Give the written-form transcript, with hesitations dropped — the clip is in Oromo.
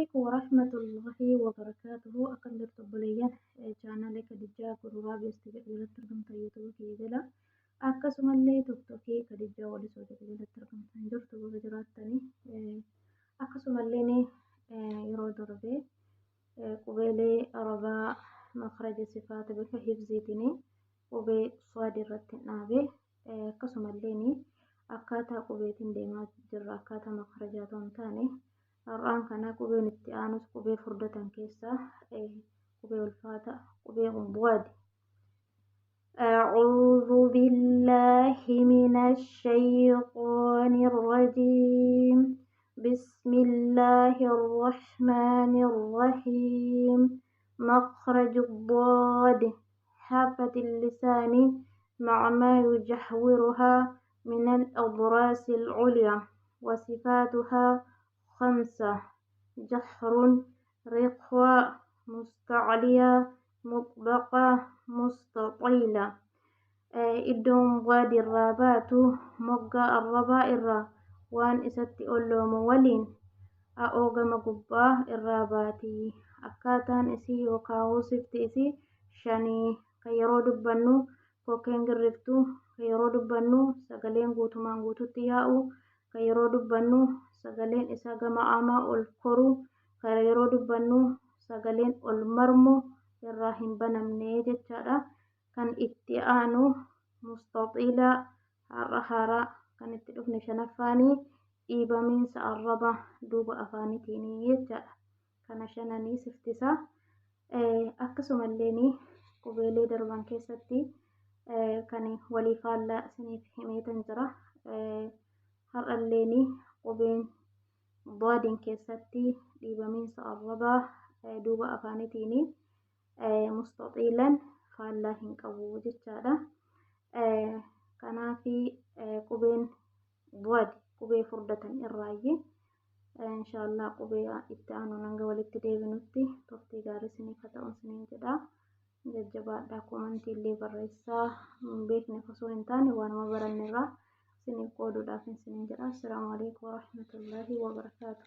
Alaikum warahmatullahi wabarakaatuhu. Akkam jirtu obboleeyyan chaanaalee Kadijaa Gururaa Beestii jedhu jalatti argamtan YouTube kiyya jala, akkasumallee TikTokii Kadijaa Walisoo jedhu jalatti argamtan, jirtu warra jiraattanii. Akkasumallee yeroo darbe qubeelee Arabaa makhraja sifaata bifa hifziitiin qubee Saad irratti dhaabe. Akkasumallee akkaataa qubeetiin deemaa jirra, akkaataa makhrajaa otoo hin taane. Har'aan kana qubeen itti aanus qubee furdatan keessaa qubee ulfaata, qubee Daad. أعوذ بالله من الشيطان الرجيم. بسم الله الرحمن الرحيم. مخرج الضاد: حافة اللسان مع ما يجاورها من الأضراس العليا، وصفاتها خمسة: جهر، رخوة، مستعلية، مطبقة، مستطيلة. Iddoon Daad irraa baatu moggaa arrabaa irraa waan isatti olloomu waliin a'oo gama gubbaa irraa baati. Akkaataan isii yookaan sifti isii shanii: kan yeroo dubbannu kokkeen girriftu, kan yeroo dubbannu sagaleen guutumaan guututti yaa'u, kan yeroo dubbannu sagaleen isaa gama amaa ol koru, kan yeroo dubbannu sagaleen ol marmu irraa hin banamne jechaadha. Kan itti aanu mustaxiilaa, har'a haaraa kan itti dhufne shanaffaanii, dhiibamiinsa arraba duuba afaanitiin jechaadha. Kana shananii siftisaa. Akkasumallee qubeelee darban keessatti kan walii faallaa isiniif himeetan jira. Har'allee qubeen Daadiin keessatti dhiibamiinsa arrabaa duuba afaanitiin mustaxiilan faallaa hin qabu jechaadha. Kanaafi qubeen Daad qubee furdatan irraayyee. Inshaallah qubee itti aanu hanga walitti deebinutti turtii gaarii isiniif haa ta'u isiniin jedha. Jajjabaadhaa, komantii illee barreessaa, hin beekne osoo hin taane waanuma baranne irraa isiniif qooduudhaaf isiniin jedha. Assalaamu alaikum warahmatullaahi wabarakaatu.